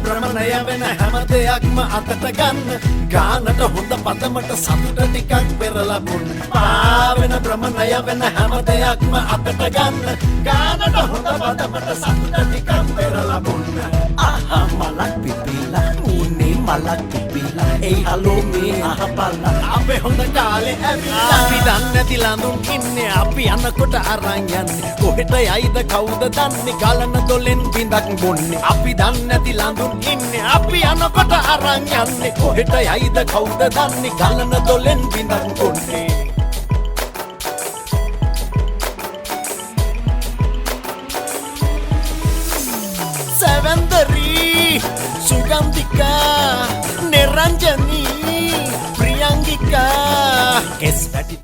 භ්‍රමණය වෙන හැම දෙයක්ම අතට ගන්න. ගානට හොඳ පදමට සතුට ටිකක් පෙරලා බොන්න. පාවෙන භ්‍රමණය වෙන හැම දෙයක්ම අතට ගන්න. ගානට හොඳ පදමට සතුට ටිකක් පෙරලා බොන්න. ආහා මලක් පිපිලා, මූණේ මලක් පිපිලා. ඒ හලෝ මේ අහපල්ලා, අපේ හොඳ කාලේ ඇවිල්ලා. අපි දන්නේ නැති ළඳුන් ඉන්නේ, අපි යනකොට අරන් යන්නේ. කොහෙට යයිද කවුද දන්නේ, ගලන දොලෙන් බිඳක් බොන්නේ. අපි දන්නේ නැති ළඳුන් ඉන්නේ, අපි යනකොට අරන් යන්නේ. කොහෙට යයිද කවුද දන්නේ, ගලන දොලෙන් බිඳක් බොන්නේ. සැවැන්දරී සුගන්ධිකා නිරංජනී ප්‍රියංගිකා කෙස් වැටි.